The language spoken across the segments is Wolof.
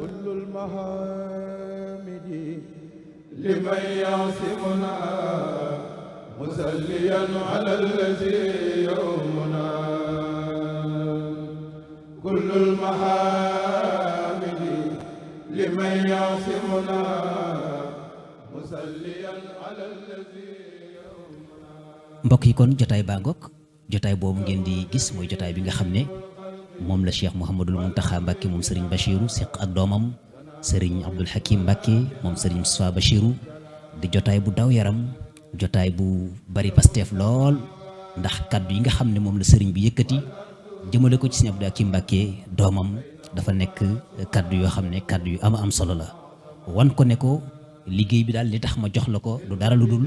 كل المحامد لمن يعصمنا مسليا على الذي يومنا كل المحامد لمن يعصمنا مسليا على الذي يومنا. mbokk yi kon jotaay baa ngoog jotaay boobu ngeen di gis mooy jotaay bi nga xam ne moom la Cheikh Mouhamadul Mountakha Mbacké moom Serigne Bachirou seq ak doomam Serigne Abdoul Hakim Mbacké moom Serigne Moustapha Bachirou di jotaay bu daw yaram jotaay bu bari pasteef lool ndax kaddu yi nga xam ne moom la Serigne bi yëkkati jëmale ko ci Serigne Abdoul Hakim Mbacké doomam dafa nekk kaddu yoo xam ne kaddu yu am solo la wan ko ne ko liggéey bi daal li tax ma jox la ko du dara lu dul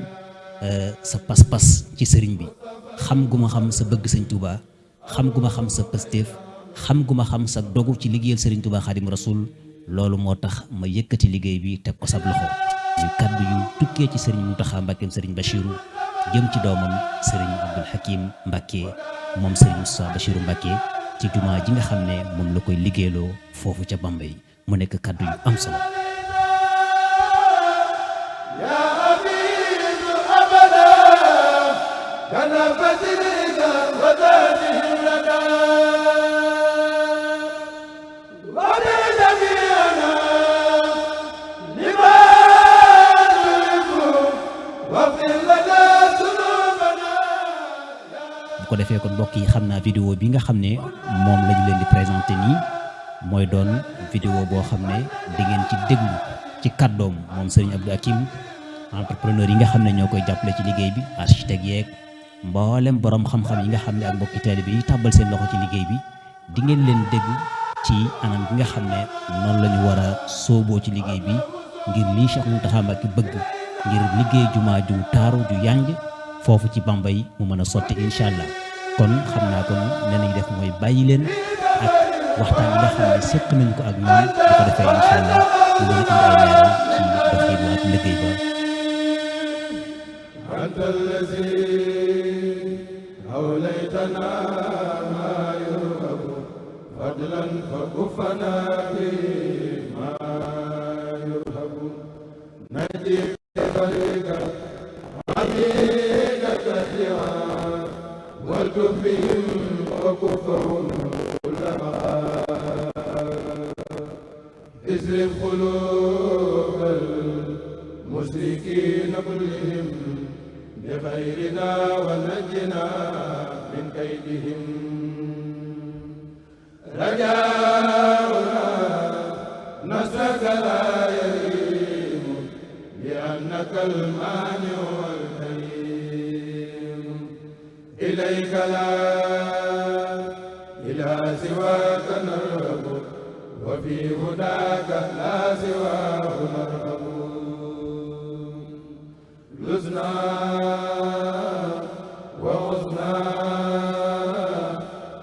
sa pas-pas ci Serigne bi xam gu ma xam sa bëgg Serigne Touba xam gu ma xam sa pasteef xam gu ma xam sa dogu ci liggéeyal Serigne Touba Khadim Rasoul loolu moo tax ma yëkkati liggéey bi teg ko sab loxo muy kaddu yu tukkee ci Serigne Mountakha Mbacké Serigne Bachirou jëm ci doomam Serigne Abdoul Hakim Mbacké moom Serigne Moustapha Bachirou Mbacké ci jumaa ji nga xam ne moom la koy liggéeyloo foofu ca Bambey mu nekk kaddu yu am solo. bu ko defee kon mbokk yi xam naa vidéo bi nga xam ne moom la ñu leen di présenté nii mooy doon vidéo boo xam ne di ngeen ci déglu ci kàddoom moom Serigne Abdoul Hakim entrepreneur yi nga xam ne ñoo koy jàppale ci liggéey bi architecte yeeg mboolem borom xam-xam yi nga xam ne ak mbokki taalibe yi tàbbal seen loxo ci liggéey bi di ngeen leen dégg ci anam bi nga xam ne noonu la ñu war a sooboo ci liggéey bi ngir lii Cheikh Mountakha Mbacké bëgg ngir liggéey jumaa ju taaru ju yanj foofu ci Bambey mu mën a sotti incha allah kon xam naa kon nee nañ def mooy bàyyi leen ak waxtaan yi nga xam ne seq nañ ko ak ñoom bu ko defee incha allah mu mën a indi ay leeral ci doxin wa ak liggéey ba. anta allazi awlaytana ma yurhabu fadlan fa kufana bi ma yurhabu najib barika abika katiha والتف بهم وكفهم كل اسلم قلوب المشركين كلهم بخيرنا ونجنا من كيدهم رجاؤنا نصرك لا يريم لأنك المانع إليك لا إلى سواك نرغب وفي هداك لا سواه نرغب لزنا وغزنا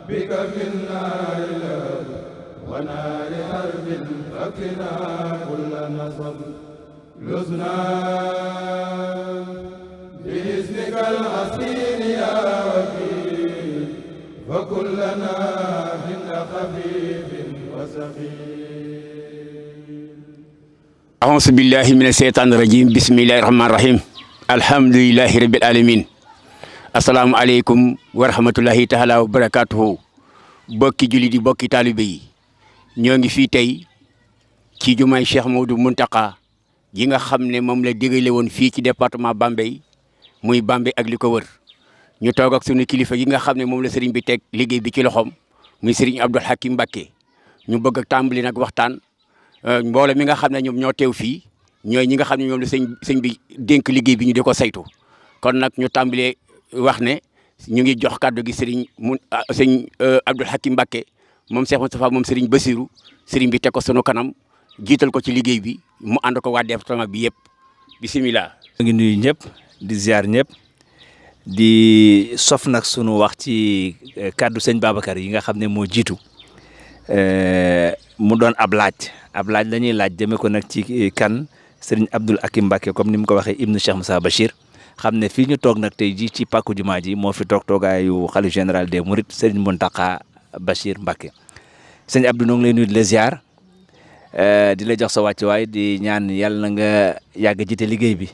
بك في النار لهب ونار حرب فكنا كل نصب لزنا بإذنك الحسين يا وكيل وكلنا من خفيف وسخيف أعوذ بالله من الشيطان الرجيم بسم الله الرحمن الرحيم الحمد لله رب العالمين السلام عليكم ورحمة الله تعالى وبركاته bokki julli di bokki taalibe yi ñoo ngi fii tey ci jumaay Cheikh Mouhamadou Mountakha yi nga xam ne moom la digale woon fii ci département Bambey muy Bambey ak li ko wër ñu toog ak sunu kilifa yi nga xam ne moom la sëriñ bi teg liggéey bi ci loxoom muy sëriñ Abdoul Hakim Mbacké ñu bëgg a tàmbali nag waxtaan mbooloo mi nga xam ne ñoom ñoo teew fii ñooy ñi nga xam ne ñoom la sëñ bi dénk liggéey bi ñu di ko saytu kon nag ñu tàmbalee wax ne ñu ngi jox kàddu gi sëriñ Abdoul Hakim Mbacké moom Cheikh Moustapha moom sëriñ Bassirou sëriñ bi teg ko sunu kanam jiital ko ci liggéey bi mu ànd ko waa département bi yëpp bisimilah. ngi nuyu ñëpp di ziar ñëpp di sof nag sunu wax ci kàddu sëñ Babacar yi nga xam ne moo jiitu mu doon ab laaj la ñuy laaj jëme ko nag ci kan sëriñ Abdoul Hakim Mbacké comme ni mu ko waxee ibnu Cheikh Moussa Bachir xam ne fii ñu toog nag tey ji ci pàkku jumaa ji moo fi toogaayu xalif général des Mourides sëriñ Mountakha Bachir Mbacké sëñ Abdou noo ngi lay nuyu di la ziar di la jox sa wàccuwaay di ñaan yàlla na nga yàgg jiite liggéey bi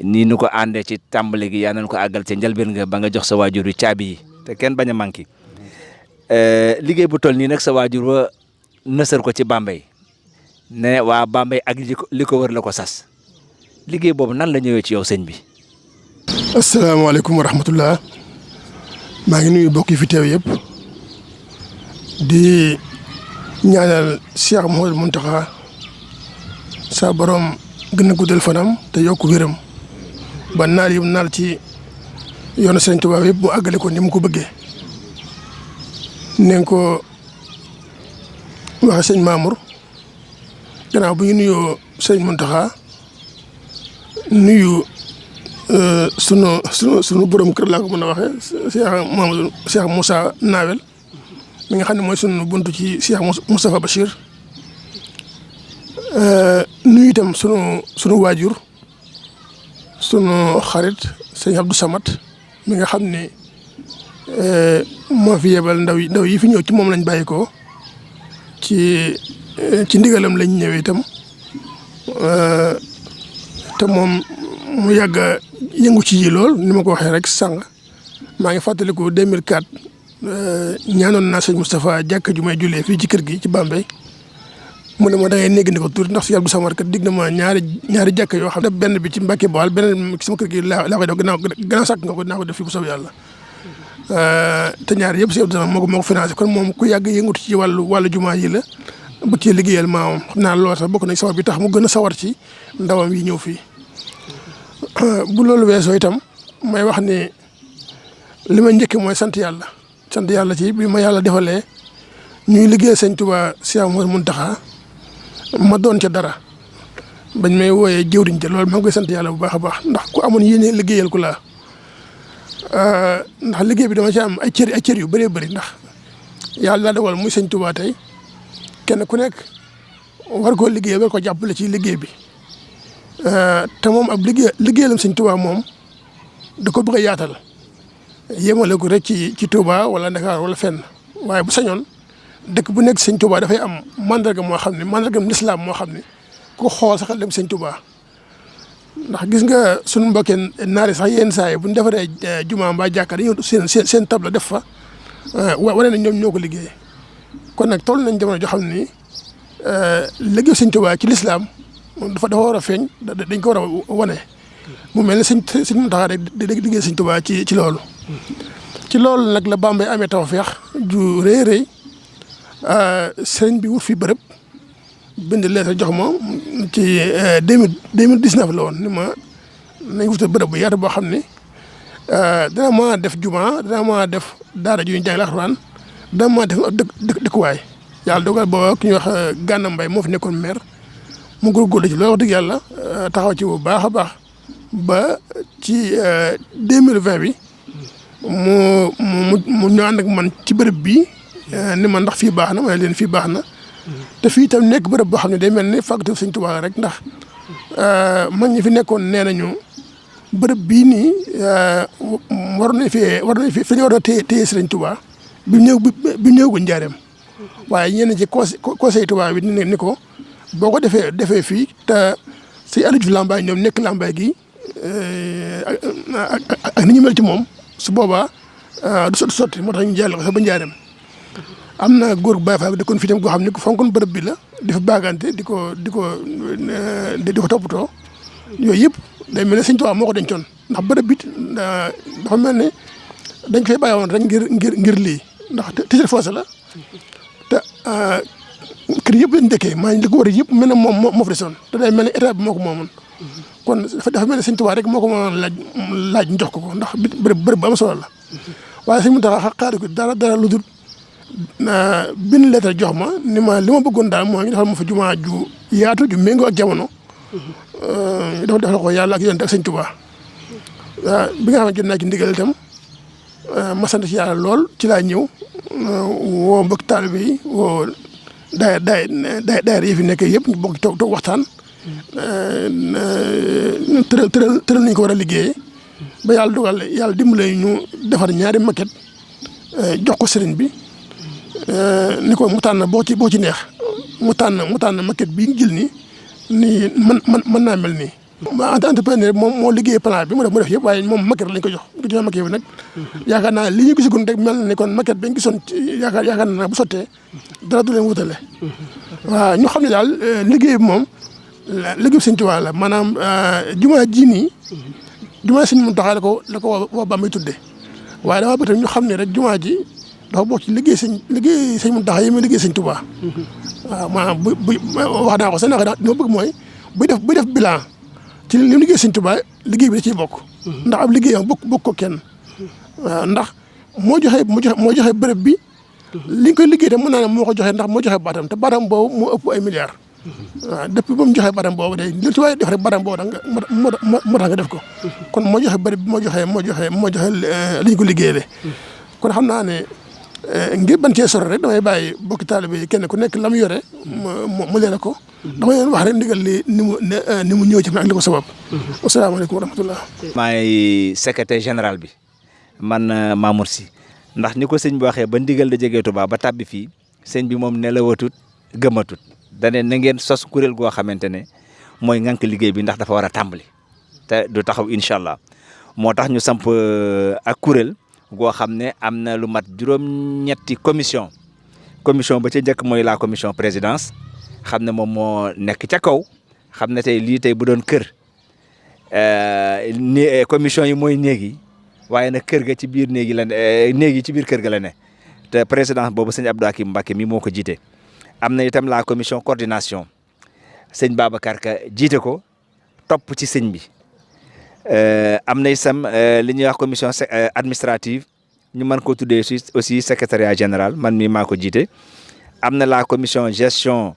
nii nu ko àndee ci tàmbali gi yaa nañ ko àggal ca njëlbeen nga ba nga jox sa waajur wi caabi yi te kenn bañ a manqué liggéey bu toll nii nag sa waajur wa nësër ko ci Bambey ne waa Bambey ak li ko wër la ko sas liggéey boobu nan la ñëwee ci yow sëñ bi. asalaamaaleykum wa rahmatullah maa ngi nuyu mbokk yi fi teew yëpp di ñaanal Cheikh Mouhamadou Mountakha sa borom gën a guddal fanam te yokk wéram ba naal yi naal ci yoonu Sëriñ Tuubaa yëpp mu àggale ko ni mu ko bëggee ne ko waxe sëñ Mamour gannaaw bu ñu nuyoo Sëriñ Mountakha nuyu sunu borom kër laa ko mën a waxee Cheikh Moussa Nawel mi nga xam ne mooy sunu buntu ci Cheikh Moustapha Bachir nuyu itam sunu waajur sunu xarit sëñ Abdou Samad mi nga xam ne moo fi yebal ndaw yi fi ñëw ci moom lañ bàyyi ko ci ndigalam lañ ñëwee itam te moom mu yàgg a yëngu ci yi lool ni ma ko waxee rek sànq maa ngi fàttaliku 2004 ñaanoon naa sëñ Moustapha jàkka ju may jullee fii ci kër gi ci Bambey mu ne ma da ngay négg ni ko tuuti ndax si Abdou Samar kat dig na ma ñaari jàkka yoo xam ne benn bi ci Mbàkke Bawal beneen ci sama kër gi laa koy def gannaaw sàkk nga ko dinaa ko def fii bu soobee yàlla te ñaar yëpp si Abdou Samar moo ko financé kon moom ku yàgg yëngatu ci wàllu jumaa yi la bëgg cee liggéeyal maamam xam naa loolu sax bokk nañ sawar bi tax mu gën a sawar ci ndawam yi ñëw fii bu loolu weesoo itam may wax ni li ma njëkk mooy sant yàlla ci bi ma yàlla defalee ñuy liggéey sëñ Tuubaa Cheikh Mouhamadou Mountakha ma doon ca dara bañ may wooyee jëwriñ ca loolu maa ngi koy sant yàlla bu baax a baax ndax ku amoon yéene liggéeyal ko laa ndax liggéey bi dama ci am ay cër yu bëree bëri ndax yàlla daa dogal muy sëñ Tuubaa tey kenn ku nekk war koo liggéey war ko jàppale ci liggéey bi te moom ab liggéeyalam sëñ Tuubaa moom da ko bëgg a yaatal yemale ko rek ci Touba wala Dakar wala fenn waaye bu sañoon dëkk bu nekk sëñ Touba dafay am mandarga moo xam ne mandargam lislaam moo xam ne ku xool sax dem sëñ Touba ndax gis nga sunu mbokkee naari sax yenn saa yi bu ñu defaree juma mbaa jàkka dañuy seen table def fa wane na ñoom ñoo ko liggéey kon nag toll nañ jamono joo xam ni liggéey sëñ Touba ci lislaam dafa war a feeñ dañ ko war a wane mu mel ne sëñ Mountakha rek di liggéey sëñ Touba ci loolu. ci loolu nag la Bambey amee tawfeex ju rëy rëy sëriñ bi wut fi bërëb bind lettre jox ma ci 2019 la woon ni ma nañ wutal bërëb bu yaatu boo xam ne dana mën a def juma dana mën a def daara ju ñu jàngale alxuraan dana mën a def dëkkuwaay yàlla dogal booba ki ñuy wax Gana Mbaye moo fi nekkoon maire mu góorgóorlu ci loolu wax dëgg yàlla taxaw ci bu baax a baax ba ci 2020 bi mu ñu ànd ak man ci bërëb bi ni ma ndax fii baax na ma ne leen fii baax na te fii itam nekk bërëb boo xam ne day mel ni fàggatu Sëñ Tuubaa rek ndax mag ñi fi nekkoon nee nañu bërëb bii nii war nañ fi ñu war a téye Sëriñ Tuubaa bi ñëwagul njaareem waaye ñenn ci conseil Tuubaa bi ni ko boo ko defee fii te si Aliou Diouf Lambaye ñoom nekk Lambaye gi ak ni ñu mel ci moom su boobaa du sotti moo tax ñu jàll ko sax ba njaareem am na góor gu Baay Faal dëkkoon fii tam goo xam ne ko fonkoon bërëb bi la di fa baagante di ko toppatoo yooyu yëpp day mel ne Sëñ Tuubaa moo ko dencoon ndax bërëb bi dafa mel ne dañ koy bàyyi woon rek ngir lii ndax titre foncier la te kër yëpp lañ dëkkee maa ngi li ko war yëpp mel ne moom moo fa desoon te day mel ne état bi moo ko moomoon kon dafa mel ne Sëñ Tuubaa rek moo ko mënoon laaj ñu jox ko ndax bërëb bu am solo la waaye Sëñ Mountakha xaari ko dara lu dul bind lettre jox ma ni ma li ma bëggoon daal mooy ñu defal ma fa jumaa ju yaatu ju méngoo ak jamono defal ko yàlla ak yonent ak Sëñ Tuubaa bi nga xam ne jot naa ci ndigal itam ma sant ci yàlla lool ci laa ñëw woo mbokk taalibe yi woo daayira yi fi nekk yëpp ñu bokk toog waxtaan tëral nañ ko war a liggéeyee ba yàlla dogal yàlla dimbale ñu defar ñaari maquette jox ko sëriñ bi ni ko mu tànn boo ci neex mu tànn maquette bii jël nii mën naa mel nii. entrepreneur moom moo liggéey plan bi mu def yëpp waaye moom maquette lañ ko jox bu joxee maquette bi nag yaakaar naa li ñu gisagoon rek mel na ni kon maquette bi ñu gisoon yaakaar naa bu sottee dara du leen wutale. waaw ñu xam ne daal liggéey bi moom liggéey Sëñ Tuubaa la maanaam jumaa ji nii jumaa Sëñ Muntaxaa la ko waa Bambey tuddee waaye dama bëgg ñu xam ne rek jumaa ji dafa bokk ci liggéey Sëñ Muntaxaa yi muy liggéey Sëñ Tuubaa waaw maanaam bu wax naa ko sax naka li ma bëgg mooy buy def bilan ci li mu liggéey Sëñ Tuubaa liggéey bi da ciy bokk ndax ab liggéeyam bokk ko kenn waaw ndax moo joxe bërëb bi li nga koy liggéey tam mën naa ne moo ko joxe ndax moo joxe baatam te baatam boobu moo ëpp ay milliards waaw depuis ba mu joxe baatam boobu day li ci waaye def rek baatam boobu da nga moo tax nga def ko kon moo joxe bërëb bi moo joxe li ñu ko liggéeyee kon xam naa ne ngir ban cee sore rek damay bàyyi bokki taalibe yi kenn ku nekk la mu yore mu leeral ko dama leen wax rek ndigal li ni mu ñëw ci ak li ko sabab. asalaamaaleykum wa rahmatullah. maay secrétaire général bi man Mamour Sy ndax ni ko sëñ bi waxee ba ndigal da jógee Touba ba tàbbi fii sëñ bi moom nelawatut gëmmatut dane na ngeen sos kuréel goo xamante ne mooy ngànk liggéey bi ndax dafa war a tàmbali te du taxaw incha allah moo tax ñu samp ak kuréel goo xam ne am na lu mat juróom-ñetti commission ba ca njëkk mooy la commission présidence xam ne moom moo nekk ca kaw xam ne tey lii tey bu doon kër commission yi mooy néeg yi waaye nag kër ga ci biir néeg yi la néeg yi ci biir kër ga la ne te présidence boobu sëñ Abdou Hakim Mbacké mi moo ko jiite. am na itam la commission coordination sëñ Babacar Ka jiite ko topp ci sëñ bi am na itam li ñuy wax commission administrative ñu mën koo tuddee aussi secrétariat général man mi maa ko jiite. am na la commission gestion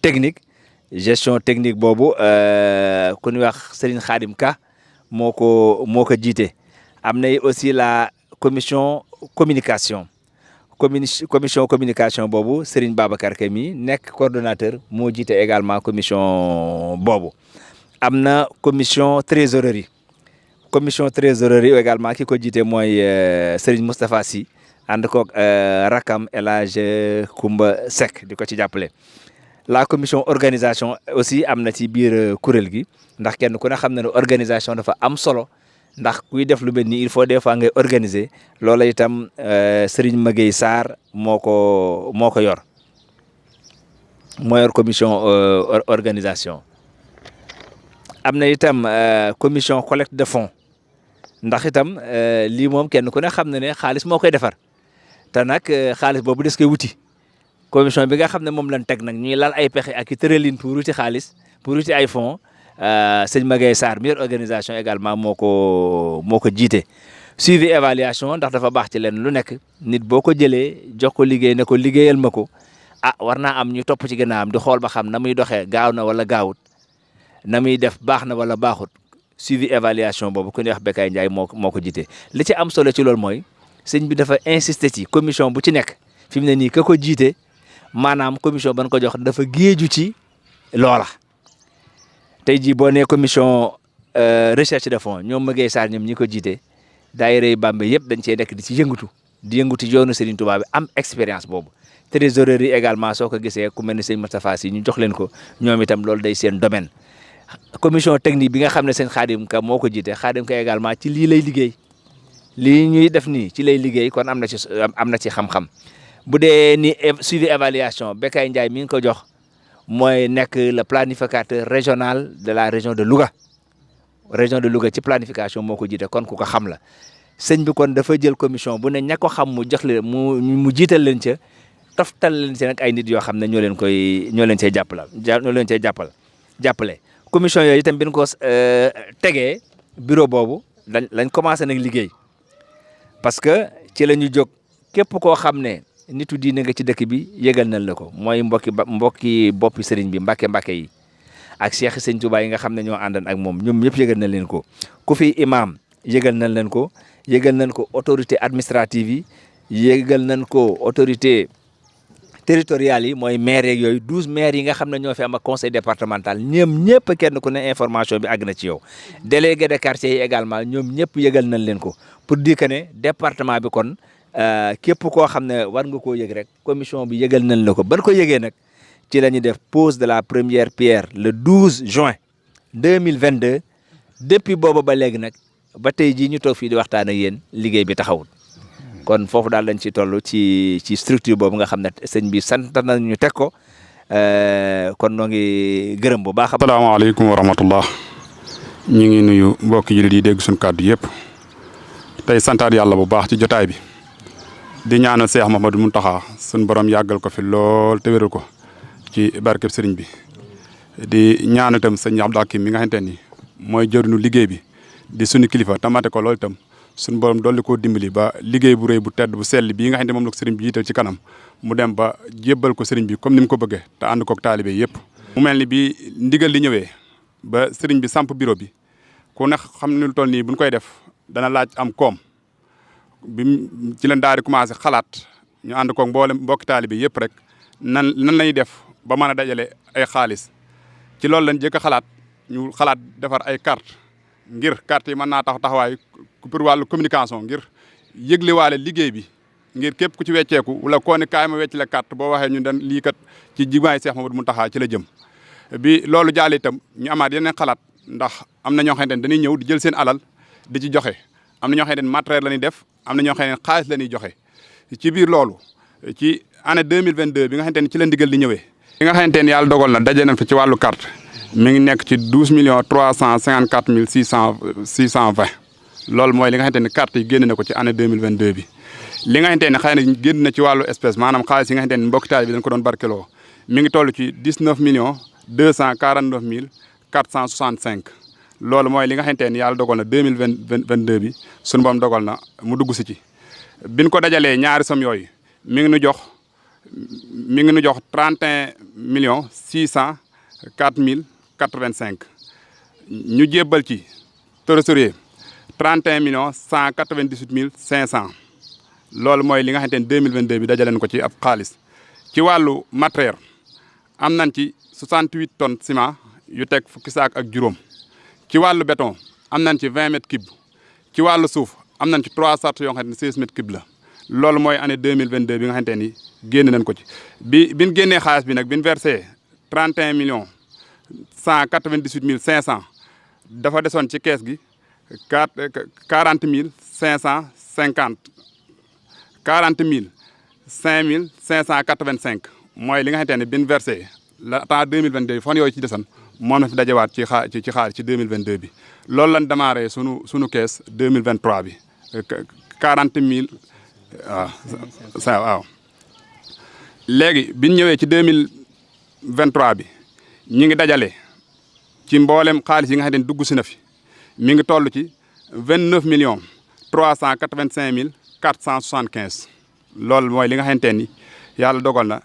technique boobu ku ñuy wax Serigne Khadim Ka moo ko jiite. am na aussi la commission communication boobu Serigne Babacar Ka mi nekk coordonnateur moo jiite également commission boobu. am na commission trésorerie également ki ko jiite mooy Serigne Moustapha Sy ànd koog rakam El Hadj Koumba Seck di ko ci jàppale. la commission organisation aussi am na ci biir kuréel gi ndax kenn ku ne xam na ne organisation dafa am solo ndax kuy def lu mel ni il faut des fois ngay organiser loola itam Serigne Maguette Sarr moo ko yor commission organisation. am na itam commission collecte de fonds ndax itam lii moom kenn ku ne xam na ne xaalis moo koy defar te nag xaalis boobu des koy wuti commission bi nga xam ne moom lañ teg nag ñuy lal ay pexe ak i tëralin pour wuti xaalis pour wuti ay fonds sëñ Maguette Sarr mi yor organisation également moo ko jiite. suivi évaluation ndax dafa baax ci leen lu nekk nit boo ko jëlee jox ko liggéey ne ko liggéeyal ma ko war naa am ñu topp ci gannaawam di xool ba xam na muy doxee gaaw na wala gaawut na muy def baax na wala baaxut suivi évaluation boobu ku ñuy wax Bekay Ndiaye moo ko jiite. li ci am solo ci loolu mooy sëñ bi dafa insister ci commission bu ci nekk fi mu ne nii ka ko jiite maanaam commission ban ko jox dafa géeju ci loola. tey jii boo nee commission recherche de fonds ñoom Maguette Sarr ñoom ñi ko jiite daayira yi Bambey yëpp dañ cee nekk di ci yëngatu yoonu Serigne Touba bi am expérience boobu. trésorerie yi également soo ko gisee ku mel ni sëñ Moustapha Sy ñu jox leen ko ñoom itam loolu day seen domaine. commission technique bi nga xam ne sëñ Khadim Ka moo ko jiite Khadim Ka également ci lii lay liggéey lii ñuy def nii ci lay liggéey kon am na ci xam-xam. bu dee ni suivi évaluation Bekay Ndiaye mi ngi ko jox mooy nekk le planificateur régional de la région de Louga ci planification moo ko jiite kon ku ko xam la sëñ bi kon dafa jël commission bu ne ña ko xam mu jox leen mu jiital leen ca toftal leen ci nag ay nit yoo xam ne ñoo leen cee jàppale commission yooyu itam bi ñu ko tegee bureau boobu lañ commencé nag liggéey parce que ci la ñu jóg képp koo xam ne nitu diine nga ci dëkk bi yëgal nañ la ko mooy mbokki boppi sëriñ bi mbàkke yi ak cheikh sëñ Touba yi nga xam ne ñoo àndan ak moom ñoom ñëpp yëgal nañ leen ko ku fi imam yëgal nañ leen ko yëgal nañ ko autorité administrative yi yëgal nañ ko autorité territoriales yi mooy maire yeeg yooyu 12 maires yi nga xam ne ñoo fi am ak conseil départemental ñoom ñëpp kenn ku ne information bi àgg na ci yow délégué de quartier yi également ñoom ñëpp yëgal nañ leen ko pour dire que ne département bi kon képp koo xam ne war nga koo yëg rek commission bi yëgal nañ la ko ban ko yëgee nag ci la ñuy def pose de la première pierre le 12 juin 2022 depuis booba ba léegi nag ba tey jii ñu toog fii di waxtaan ak yéen liggéey bi taxawul kon foofu daal lañ ci toll ci structure boobu nga xam ne sëñ bi sant nañ ñu teg ko kon noo ngi gërëm bu baax. asalaamaaleykum wa rahmatullah ñu ngi nuyu mbokki jullit yi dégg suñu kàddu yëpp tey santaat yàlla bu baax ci jotaay bi di ñaanal Cheikh Mouhamadou Mountakha suñu borom yàggal ko fi lool te wéral ko ci barkeb sëriñ bi di ñaanal itam sëñ Abdou Hakim mi nga xamante ni mooy jëriñu liggéey bi di suñu kilifa tamate ko loolu itam suñu borom dolli koo dimbali ba liggéey bu rëy bu tedd bu sell bii nga xam ne moom la ko sëriñ bi jiital ci kanam mu dem ba jébbal ko sëriñ bi comme ni mu ko bëggee te ànd koog taalibe yëpp. mu mel ni bi ndigal li ñëwee ba sëriñ bi samp bureau bi ku ne xam ne lu toll nii buñ koy def dana laaj am koom bi ci leen daal di commencé xalaat ñu ànd koog mboolem mbokki taalibe yëpp rek nan lañuy def ba mën a dajale ay xaalis ci loolu lañ jëkk a xalaat ñu xalaat defar ay carte ngir carte yi mën naa taxawaay pour wàllu communication ngir yëglewaale liggéey bi ngir képp ku ci wecceeku wala koo ne kaay ma wecc la carte boo waxee ñu den lii kat ci jimaay Cheikh Mouhamadou Mountakha ci la jëm bi loolu jaale itam ñu amaat yeneen xalaat ndax am na ñoo xamante ne dañuy ñëw di jël seen alal di ci joxe am na ñoo xamante ne matériel la ñuy def am na ñoo xamante ne xaalis la ñuy joxe ci biir loolu ci année 2022 bi nga xamante ne ci la ndigal li ñëwee li nga xamante ne yàlla dogal na daje nañ fi ci wàllu carte mi ngi nekk ci 12 354 620 loolu mooy li nga xamante ne carte yi génn na ko ci année 2022 bi li nga xamante ne xëy na génn na ci wàllu espèce maanaam xaalis yi nga xamante ne mbokki taalibe bi dañ ko doon barkeloo mi ngi toll ci 19 249 465 loolu mooy li nga xamante ne yàlla dogal na 2022 bi suñu boom dogal na mu dugg si ci biñ ko dajalee ñaari som yooyu mi ngi nu jox 31 604 085 ñu jébbal ci trésorier 31 198 500 loolu mooy li nga xamante ne 2022 bi dajaleen ko ci ab xaalis ci wàllu matériel am nañ ci 68 tonnes ciment yu teg fukki saak ak juróom ci wàllu béton am nañ ci 20 mètres cubes ci wàllu suuf am nañ ci 3 sart yoo xam ne 16 mètres cubes la loolu mooy année 2022 bi nga xamante ni génn nañ ko ci bi ñu génnee xaalis bi nag bi ñu versé 31 198 500 dafa desoon ci kees gi 40 550 40 585 mooy li nga xamante ne bi ñu versé la temps 2022 fan yooyu ci desoon moom na fi dajewaat ci xaalis ci 2022 bi loolu lañ démarré sunu kees 2023 bi 40 000 waaw léegi bi ñu ñëwee ci 2023 bi ñu ngi dajale ci mboolem xaalis yi nga xamante ne dugg si na fi mi ngi toll ci 29 385 475 loolu mooy li nga xamante ni yàlla dogal na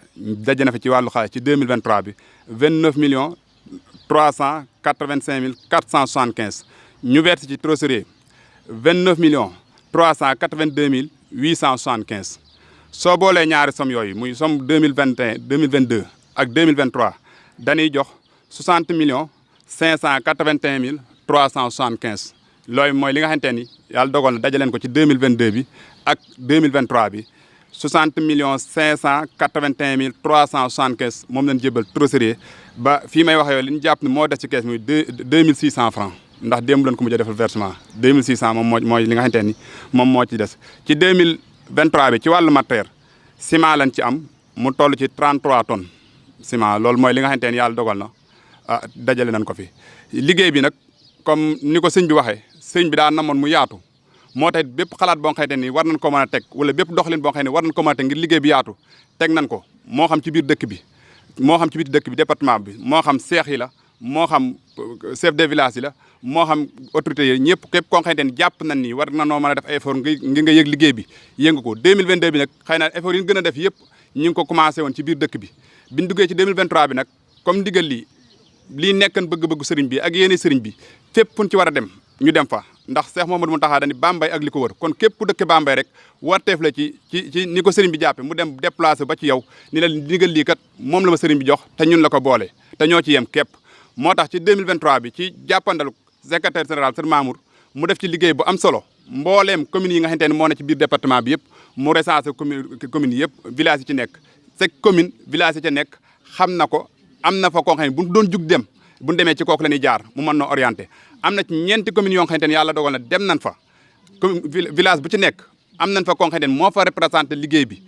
daje na fi ci wàllu xaalis ci 2023 bi 29 385 475 ñu versé ci trésorier 29 382 875 soo boolee ñaari somme yooyu muy somme 2021 2022 ak 2023 dañuy jox 60 581 375 loolu mooy li nga xamante ni yàlla dogal na dajaleen ko ci 2022 bi ak 2023 bi 60 581 375 moom lañ jébal trésorier ba fii may waxee li ñu jàpp ne moo des ci kees muy 2600 francs ndax démb lañ ko mujj a defal versement 2600 moom mooy li nga xamante ni moom moo ci des ci 2023 bi ci wàllu matériel ciment lañ ci am mu toll ci 33 tonnes ciment loolu mooy li nga xamante ni yàlla dogal na dajale nañ ko fi liggéey bi nag comme ni ko sëñ bi waxee sëñ bi daa namoon mu yaatu moo tax bépp xalaat boo xamante ni war nañ ko mën a teg wala bépp doxalin boo xam ne war nañ ko mën a teg ngir liggéey bi yaatu teg nañ ko moo xam ci biir dëkk bi moo xam ci biir dëkk bi département bi moo xam seex yi la moo xam chef de village yi la moo xam autorités yi ñëpp képp koo xamante ni jàpp nañ ni war na noo mën a def effort ngir nga yëg liggéey bi yëngu ko 2022 bi nag xëy na effort yi ñu gën a def yëpp ñu ngi ko commencé woon ci biir dëkk bi biñ duggee ci 2023 bi nag comme ndigal lii nekkan bëgg-bëggu sëriñ bi ak yéene sëriñ bi fépp fu ñu ci war a dem ñu dem fa ndax Cheikh Mouhamadou Mountakha dañu Bambey ak li ko wër kon képp ku dëkk Bambey rek warteef la ci ni ko sëriñ bi jàppe mu dem déplacé ba ci yow ni la ndigal lii kat moom la ma sëriñ bi jox te ñun la ko boole te ñoo ci yem képp moo tax ci 2023 bi ci jàppandalu secrétaire général sëriñ Mamour mu def ci liggéey bu am solo mbooleem communes yi nga xamante ne moo ne ci biir département bi yëpp mu recensé communes yëpp village yi ci nekk chaque commune village yi ci nekk xam na ko am na fa koo xam ne bu doon jug dem bu ñu demee ci kooku la ñuy jaar mu mën noo orienté am na ci ñeenti communes yoo xamante ne yàlla dogal na dem nañ fa village bu ci nekk am nañ fa koo xamante ne moo fa représenté liggéey bi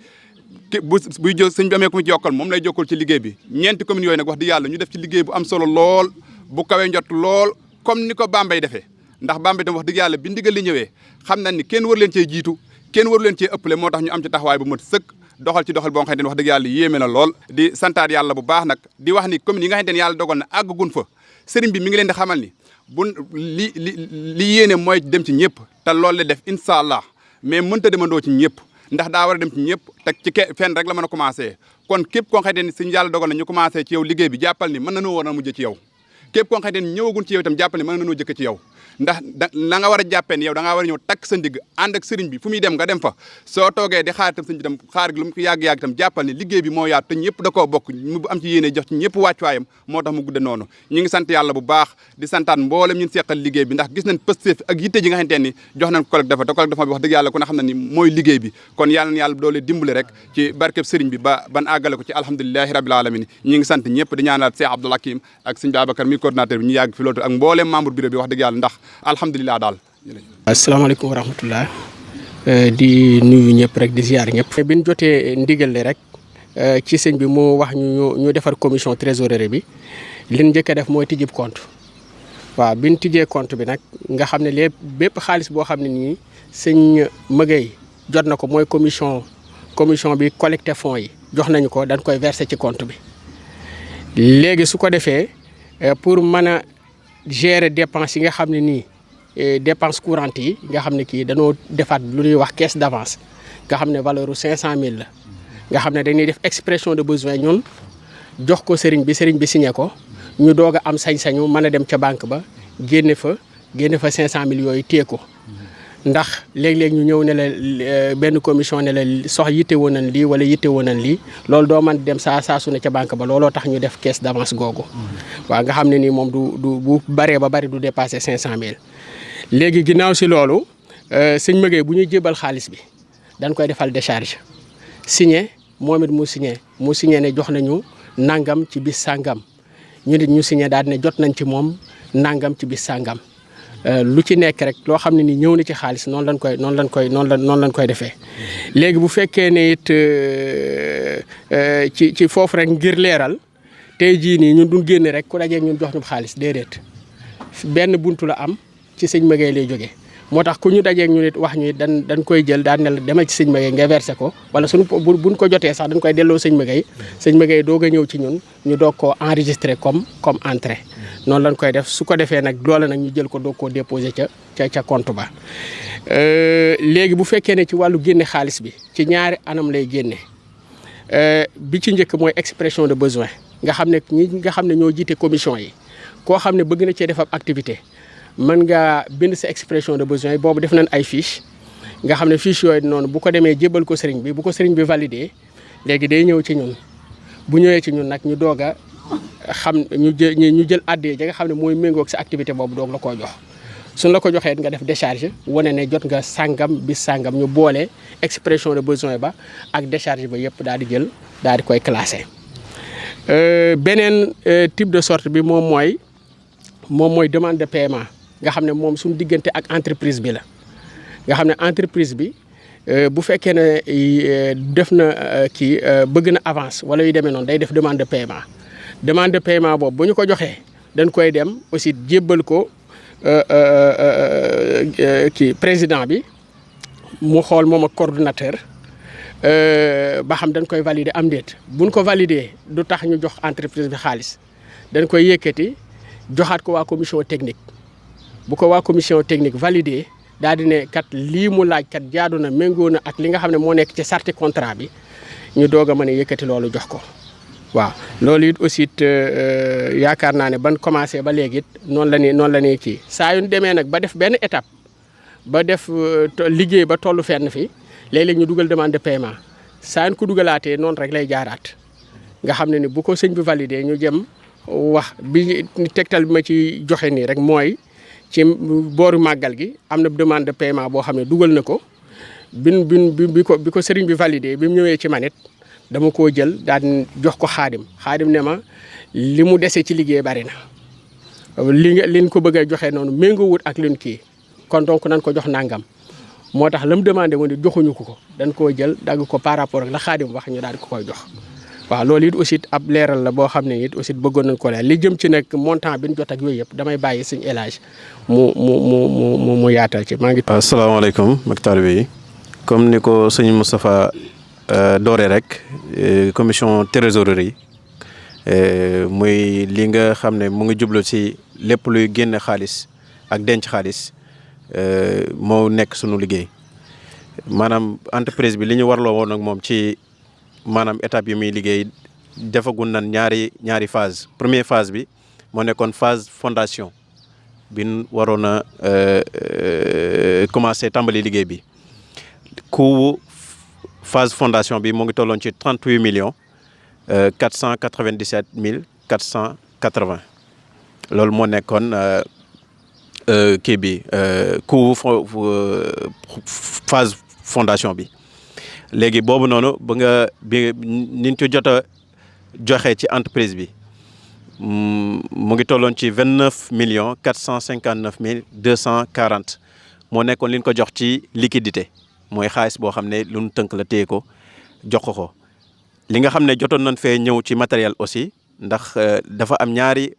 buy jóg sëñ bi amee ku mu ci yokkal moom lay jokkal ci liggéey bi ñeenti communes yooyu nag wax di yàlla ñu def ci liggéey bu am solo lool bu kawee njot lool comme ni ko Bambey defee ndax Bambey tam wax dëgg yàlla bi ndigal li ñëwee xam nañ ni kenn war leen cee jiitu kenn waru leen cee ëppale moo tax ñu am ci taxawaay bu mat sëkk doxal ci doxal boo nga xamante ne wax dëgg yàlla yéeme na lool di santaat yàlla bu baax nag di wax ni communes yi nga xamante ne yàlla dogal na àggagun fa sëriñ bi mi ngi leen di xamal ni li yéene mooy dem ci ñëpp te loolu la def incha allah mais mënta demandoo ci ñëpp ndax daa war a dem ci ñëpp te ci fenn rek la mën a commencé kon képp koo xamante ni suñu yàlla dogal na ñu commencé ci yow liggéey bi jàppal ni mën na noo war a mujj ci yow képp koo xamante ni ñëwagun ci yow itam jàppal ni mën na noo jëkk ci yow ndax la nga war a jàppee ni yow da ngaa war a ñëw takk sa ndigg ànd ak sëriñ bi fu muy dem nga dem fa soo toogee di xaar itam sëriñ bi itam xaar gi lu mu yàgg-yàgg itam jàppal ni liggéey bi moo yaatu te ñëpp da koo bokk mu am ci yéene jox ci ñëpp wàccuwaayam moo tax mu gudde noonu ñi ngi sant yàlla bu baax di santaat mboolem ñun seqal liggéey bi ndax gis nañ pëstéef ak yitte ji nga xamante ni jox nañ collecte dafa te collecte dafa bi wax dëgg yàlla ku ne xam na ni mooy liggéey bi kon yàlla na yàlla doole dimbale rek ci barkeb sëriñ bi ba ban àggale ko ci alhamdulilahi rabbil alamin ñi ngi sant ñëpp di ñaanal Cheikh Abdoul Hakim ak sëriñ Babacar mi coordinateur bi ñu yàgg fi loolu ak mboolem membre bureau bi wax dëgg yàlla ndax alhamdulilah daal asalaamaaleykum wa rahmatullah di nuyu ñëpp rek di ziar ñëpp. bi ñu jotee ndigal li rek ci sëñ bi mu wax ñu defar commission trésorerie bi li ñu njëkk a def mooy tijjib compte waaw bi ñu tijjee compte bi nag nga xam ne lépp bépp xaalis boo xam ne nii sëñ Mëgëy jot na ko mooy commission bi collecté fonds yi jox nañu ko dañ koy verser ci compte bi léegi su ko defee pour mën a gérer dépenses yi nga xam ne nii. Dépenses courantes yi nga xam ne kii dañoo defaat lu ñuy wax caisse d'avance nga xam ne valeur u 500000 la nga xam ne dañuy def expression de besoin ñun jox ko sëriñ bi signé ko ñu doog a am sañ-sañu mën a dem ca banque ba génne fa 500000 yooyu téye ko ndax léeg-léeg ñu ñëw ne la benn commission ne la yitte woon nañ lii wala yitte woon nañ lii loolu doo mën dem saa su ne ca banque ba looloo tax ñu def caisse d'avance googu waaw nga xam ne nii moom du bu baree ba bari du dépasser 500000. léegi ginnaaw si loolu sëñ Mëgëy bu ñuy jébal xaalis bi dañ koy defal décharge signé moom it mu signé ne jox nañu nangam ci bis sàngam ñu nit ñu signé daal ne jot nañ ci moom nangam ci bis sàngam lu ci nekk rek loo xam ne ni ñëw na ci xaalis noonu lañ koy defee. léegi bu fekkee ne it ci foofu rek ngir leeral tey jii nii ñun duñ génne rek ku dajeeg ñun jox ñu xaalis déedéet benn buntu la am. ci sëñ Mëgëy lay jógee moo tax ku ñu dajeeg ñu nit wax ñu dañ koy jël daan ne la demal ci sëñ Mëgëy nga versé ko wala buñ ko jotee sax dañ koy delloo sëñ Mëgëy doog a ñëw ci ñun ñu doog koo enregistré comme entrée noonu lañ koy def su ko defee nag loola nag ñu jël ko doog koo déposé ca compte ba. léegi bu fekkee ne ci wàllu génne xaalis bi ci ñaari anam lay génne bi ci njëkk mooy expression de besoin nga xam ne ñoo jiite commission yi koo xam ne bëgg na cee def ab activité. mën nga bind sa expression de besoin boobu def nañ ay fiche nga xam ne fiche yooyu noonu bu ko demee jébal ko sëriñ bi bu ko sëriñ bi validé léegi day ñëw ci ñun bu ñëwee ci ñun nag ñu doog a xam ñu jël addee ja nga xam ne mooy méngoog sa activité boobu doog la koo jox suñ la ko joxee nga def décharge wane ne jot nga sàngam bis sàngam ñu boole expression de besoin ba ak décharge ba yëpp daal di koy classé. beneen type de sorte bi moom mooy demande de paiement. nga xam ne moom suñu diggante ak entreprise bi la nga xam ne entreprise bi bu fekkee ne def na bëgg na avance wala yu demee noonu day def demande de paiement boobu bu ñu ko joxee dañ koy dem aussi jébbal ko président bi mu xool moom ak coordonnateur ba xam dañ koy valider am déet buñ ko valider du tax ñu jox entreprise bi xaalis dañ koy yëkkati joxaat ko waa commission technique. bu ko waa commission technique validé daal di ne kat lii mu laaj kat jaadu na méngoo na ak li nga xam ne moo nekk ci sarti contrat bi ñu doog a mën a yëkkati loolu jox ko waaw. loolu it aussi yaakaar naa ne ban commencé ba léegi it noonu la ñuy kii saa yu ñu demee nag ba def benn étape ba def liggéey ba tollu fenn fi léeg-léeg ñu dugal demande de paiement saa yu ñu ko dugalaatee noonu rek lay jaaraat nga xam ne ni bu ko sëñ bi validé ñu jëm wax bi tegtal bi ma ci joxe nii rek mooy. ci booru màggal gi am na demande de paiement boo xam ne dugal na ko bi ko sëriñ bi validé bi mu ñëwee ci manit dama koo jël daal jox ko xaadim ne ma li mu dese ci liggéey bari na liñ ko bëgg a joxe noonu méngoowut ak liñ kii kon donc nan ko jox nangam moo tax la mu demandé woon it joxuñu ko dañ koo jël dagg ko par rapport ak la xaadim wax ñu daal di ko koy jox. waaw loolu it aussi ab leeral la boo xam ne it aussi bëggoon nañ ko leer li jëm ci nag montant bi ñu jot ak yooyu yëpp damay bàyyi suñu élage mu yaatal ci maa ngi. asalaamaaleykum mbokki taalibe yi comme ni ko sëñ Moustapha dooree rek commission trésorerie muy li nga xam ne mu ngi jublu ci lépp luy génne xaalis ak denc xaalis moo nekk sunu liggéey maanaam entreprise bi li ñu warloo woon ak moom ci. maanaam étape yi muy liggéey defagun nan ñaari phase première phase bi moo nekkoon phase fondation bi ñu waroon a commencé tàmbali liggéey bi coût phase fondation bi mu ngi tolloon ci 38 millions 497 mille 480 loolu moo nekkoon kii bi coût phase fondation bi. léegi boobu noonu bi niñ ci jot a joxe ci entreprise bi mu ngi tolloon ci 29 millions 459 mille 240 moo nekkoon li ñu ko jox ci liquidité mooy xaalis boo xam ne lu ñu tënk la téye ko jox ko li nga xam ne jotoon nañ fee ñëw ci matériel aussi ndax dafa am ñaari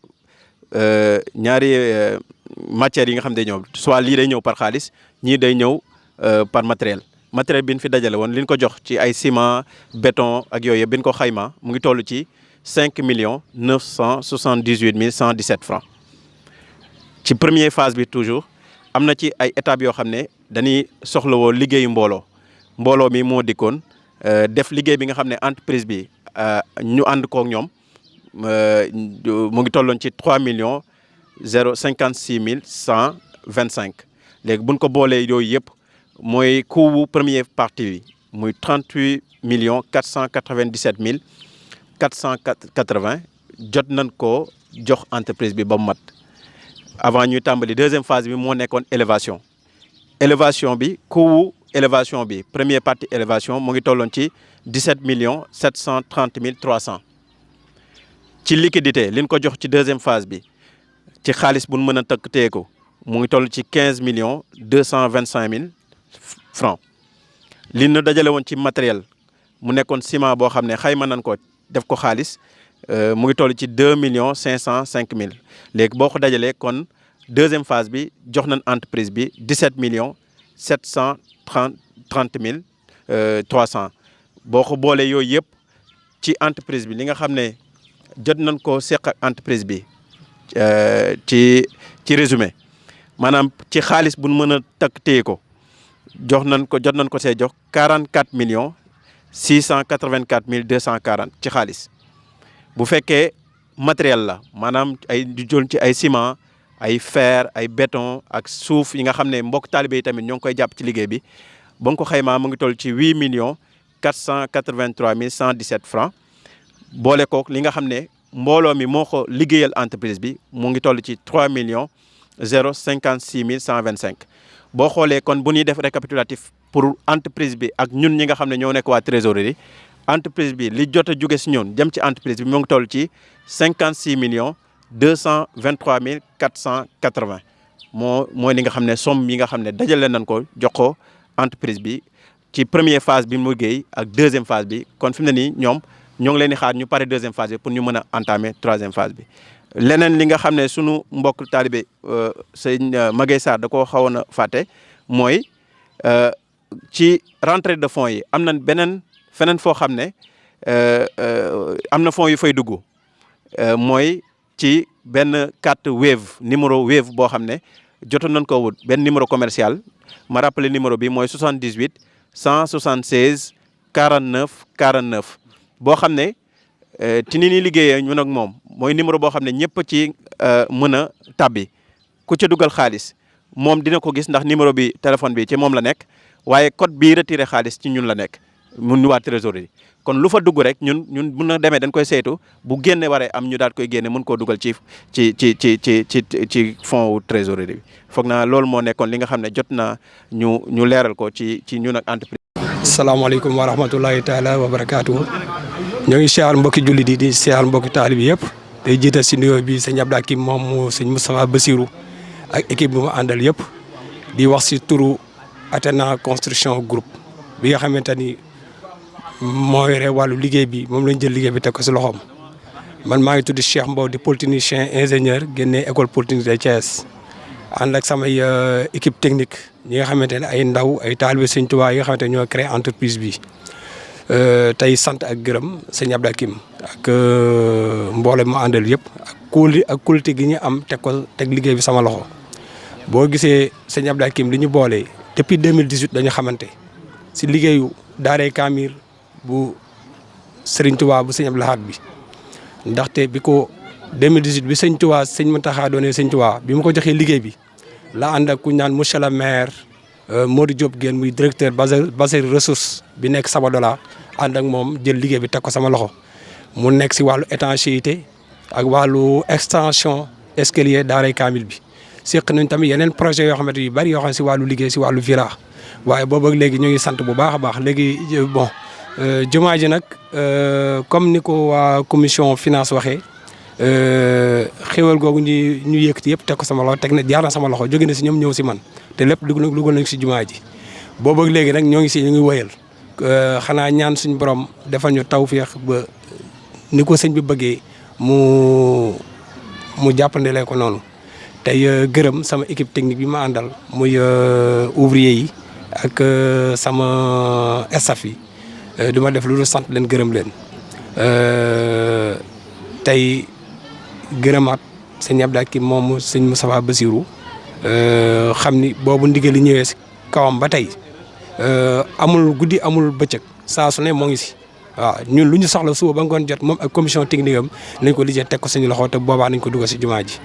matières yi nga xam ne day ñëw soit lii day ñëw par xaalis ñii day ñëw par matériel bi ñu fi dajale woon li ñu ko jox ci ay ciment béton ak yooyu bi ñu ko xayma mu ngi toll ci 5 millions 978 mille 117 francs ci première phase bi toujours am na ci ay étapes yoo xam ne dañuy soxlawoo liggéeyu mbooloo mi moo dikkoon def liggéey bi nga xam ne entreprise bi ñu ànd kook ñoom mu ngi tolloon ci 3 millions 056 mille 125 léegi buñ ko boolee yooyu yëpp mooy coût première partie bi muy 38 millions 497 mille 480 jot nañ ko jox entreprise bi ba mu mat avant ñuy tàmbali deuxième phase bi moo nekkoon élévation bi coût élévation bi première partie élévation mu ngi tolloon ci 17 millions 730 mille 300 ci liquidité li ñu ko jox ci deuxième phase bi ci xaalis bu ñu mën a tëkk téye ko mu ngi toll ci 15 millions 225 mille francs li ñu dajale woon ci matériel mu nekkoon ciment boo xam ne xayma nañ ko def ko xaalis mu ngi toll ci 2 millions 505 mille léegi boo ko dajalee kon deuxième phase bi jox nañ entreprise bi 17 millions 730 mille 300 boo ko boolee yooyu yëpp ci entreprise bi li nga xam ne jot nañ ko seq ak entreprise bi ci résumé maanaam ci xaalis bu ñu mën a takk téye ko jot nañ ko see jox 44 millions 684 mille 240 ci xaalis bu fekkee matériel la maanaam ay du jël ci ay ciment ay fer ay béton ak suuf yi nga xam ne mbokk taalibe yi tamit ñoo ngi koy jàpp ci liggéey bi ba nga ko xaymaa mu ngi toll ci 8 millions 483 mille 117 francs boole kook li nga xam ne mbooloo mi moo ko liggéeyal entreprise bi mu ngi toll ci 3 millions 056 mille 125 boo xoolee kon bu ñuy def récapitulatif pour entreprise bi ak ñun ñi nga xam ne ñoo nekk waa trésorerie entreprise bi li jot a jóge si ñun jëm ci entreprise bi mu ngi toll ci 56 millions 223 mille 480 mooy li nga xam ne somme yi nga xam ne dajale nañ ko jox ko entreprise bi ci première phase bi mu liggéey ak deuxième phase bi kon fi mu ne nii ñoom ñoo ngi leen di xaar ñu pare deuxième phase bi pour ñu mën a entamer troisième phase bi. leneen li nga xam ne sunu mbokk taalibe sëñ Maguette Sarr da koo xawoon a fàtte mooy ci rentrée de fonds yi am na feneen foo xam ne am na fonds yu fay dugg mooy ci benn carte Wave numéro Wave boo xam ne jotoon nañ ko wut benn numéro commercial ma rappelé numéro bi mooy 78 176 49 49 boo xam ne ci ni ñuy liggéeyee ñun ak moom mooy numéro boo xam ne ñëpp ci mën a tabbi ku ca dugal xaalis moom dina ko gis ndax numéro bi téléphone bi ci moom la nekk waaye code bii retiré xaalis ci ñun la nekk mu ñëwaat trésorerie kon lu fa dugg rek ñun mun na demee dañ koy saytu bu génne waree am ñu daal koy génne mën koo dugal ci fond wu trésorerie bi foog naa loolu moo nekkoon li nga xam ne jot na ñu leeral ko ci ñun ak entreprise. salaamaaleykum wa rahmatulahi taala wa barakaatu. ñoo ngi siyaar mbokki jullit yi di siyaar mbokki taalib yi yëpp day jiital si nuyoo bi sëñ Abdou Hakim moom mu sëñ Moustapha Bassirou ak équipe bi mu àndal yëpp di wax si turu Athena construction groupe bi nga xamante ni moo yore wàllu liggéey bi moom lañ jël liggéey bi teg ko si loxoom man maa ngi tudd Cheikh Mbow di polytechnicien ingénieur génnee école polytechnique de Thiès ànd ak samay équipe technique ñi nga xamante ne ay ndaw ay taalibe sëñ Tuubaa yi nga xamante ne ñoo créé entreprise bi tey sant ak gërëm sëñ Abdou Hakim ak mboolem mu àndal yëpp ak qualité gi ñu am teg liggéey bi sama loxo boo gisee sëñ Abdou Hakim li ñu boolee depuis 2018 dañu xamante si liggéeyu daaray Kaamil bu Serigne Touba bu sëñ Abdou Lahad bi ndaxte bi ko 2018 bi sëñ Touba sëñ Mountakha doonee sëñ Touba bi ma ko joxee liggéey bi la ànd ak ku ñu naan monsieur le maire Modou Diop Guène muy directeur bassin ressource bi nekk Sabadola ànd ak moom jël liggéey bi teg ko sama loxo mu nekk si wàllu étanchéité ak wàllu extension escalier daaray Kaamil bi. seq nañ tamit yeneen projet yoo xamante yu bari yoo xam ne si wàllu liggéey si wàllu villa waaye boobu ak léegi ñu ngi sant bu baax a baax léegi bon jumaa ji nag comme ni ko waa commission finance waxee xéwal googu ñu yëkkati yëpp teg ko sama loxo teg na jaar na sama loxo jóge na si ñoom ñëw si man te lépp dugal nañ si jumaa ji boobu ak léegi nag ñoo ngi wëyal xanaa ñaan suñu borom defal ñu tawféex ba ni ko sëñ bi bëggee mu jàppandalee ko noonu. tey gërëm sama équipe technique bi ma àndal muy ouvrier yi ak sama staff yi du ma def lu sant leen gërëm leen tey gërëmaat sëñ Abdou Hakim moom sëñ Moustapha Bassirou xam ni boobu ndigal li ñëwee si kawam ba tey amul guddi amul bëccëg saa su ne moo ngi si waaw ñun lu ñu soxla suba ba ngoon jot moom ak commission technique am nañ ko lijjee teg ko suñu loxo te boobaa nañ ko dugal si jumaa ji.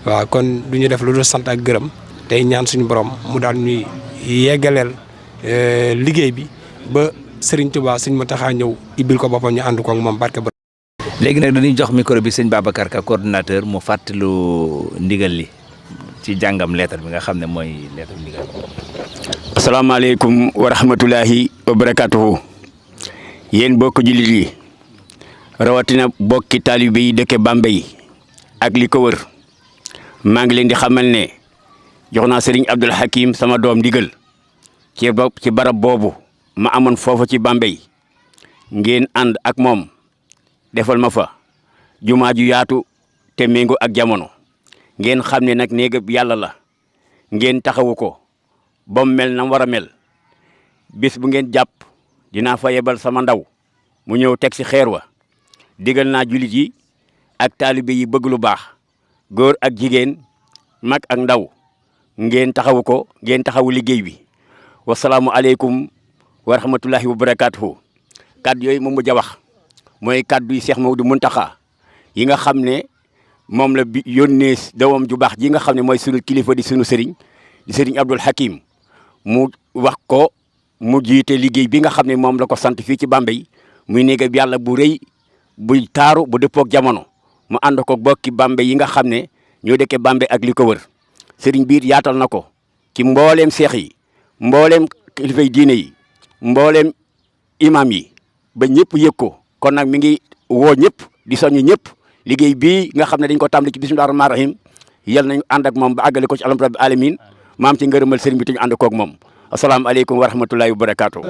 waaw kon du ñu def lu dul sant ak gërëm tey ñaan suñu borom mu daal ñuy yeggaleel liggéey bi ba Serigne Touba Serigne Mountakha ñëw ibbil ko boppam ñu ànd ko ak moom barke ba. léegi nag dañuy jox micro bi sëñ Babacar Ka coordonnateur mu fàttalu ndigal li ci jàngam lettre bi nga xam ne mooy lettre ndigal. asalaamaaleykum wa rahmatulahi wa barakatuhu yéen bokk jullit yi rawatina bokki taalibe yi dëkk Bambey ak li ko wër. maa ngi leen di xamal ne jox naa Serigne Abdou Hakim sama doom ndigal ci barab boobu ma amoon foofu ci Bambey ngeen ànd ak moom defal ma fa jumaa ju yaatu te méngoo ak jamono ngeen xam ne nag néegab yàlla la ngeen taxawu ko ba mu mel na war a mel bis bu ngeen jàpp dinaa fa yebal sama ndaw mu ñëw teg si xeer wa digal naa julit yi ak taalibe yi bëgg lu baax. góor ak jigéen mag ak ndaw ngeen taxawu ko ngeen taxawu liggéey bi wasalaamu aleykum wa rahmatullahi wa barakaatuhu kaddu yooyu moom mu ja wax mooy kaddu yi Cheikh Maodo Mountakha yi nga xam ne moom la bi yónnee doomam ju baax ji nga xam ne mooy sunu kilifa di sunu sëriñ di sëriñ Abdou Hakim mu wax ko mu jiite liggéey bi nga xam ne moom la ko sant fii ci Bambey muy néega bi yàlla bu rëy buy taaru bu dëppook jamono mu ànd ko bokki Bambey yi nga xam ne ñoo dëkkee Bambey ak li ko wër sëriñ biir yaatal na ko ci mbooleem seex yi mbooleem kilifay diine yi mbooleem imam yi ba ñëpp yëg ko kon nag mi ngi woo ñëpp di soññ ñëpp liggéey bii nga xam ne dañ ko tàmbali ci bismillahir rahmanir rahim yal nañu ànd ak moom ba àggale ko ci alhamdulillahi rabbil alamin maam ci ngërëmal sëriñ bi te ñu ànd koog moom asalaamaaleykum wa rahmatullahi wa barakaatu.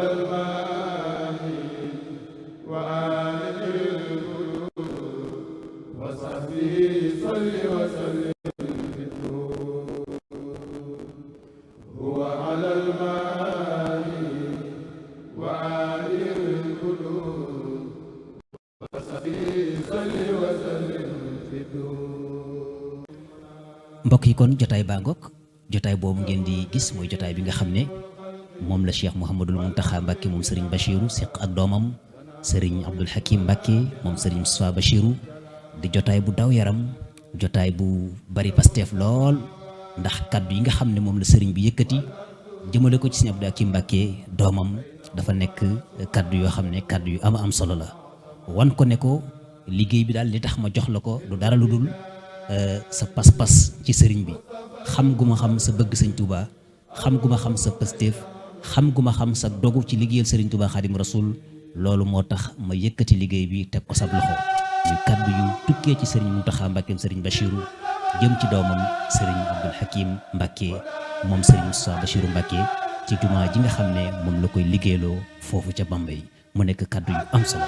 mbokk yi kon jotaay baa ngoog jotaay boobu ngeen di gis mooy jotaay bi nga xam ne moom la Cheikh Mouhamadul Mountakha Mbacké moom Serigne Bachirou seq ak doomam Serigne Abdou Hakim Mbacké moom Serigne Moustapha Bachirou di jotaay bu daw yaram jotaay bu bari pasteef lool ndax kaddu yi nga xam ne moom la Serigne bi yëkkati jëmale ko ci Serigne Abdou Hakim Mbacké doomam dafa nekk kaddu yoo xam ne kaddu yu am solo la wan ko ne ko liggéey bi daal li tax ma jox la ko du dara lu dul sa pas-pas ci sëriñ bi xam gu ma xam sa bëgg sëñ Touba xam gu ma xam sa pëstéef xam gu ma xam sa dogu ci liggéeyal sëriñ Touba Xaadim Rasul loolu moo tax ma yëkkati liggéey bi teg ko sab loxo muy kaddu yu tukkee ci sëriñ Mountakha Mbackeem sëriñ Bachirou jëm ci doomam sëriñ Abdoul Hakim Mbacke moom sëriñ Moussa Bachirou Mbacke ci jumaa ji nga xam ne moom la koy liggéeyloo foofu ca Bambey mu nekk kaddu yu am solo.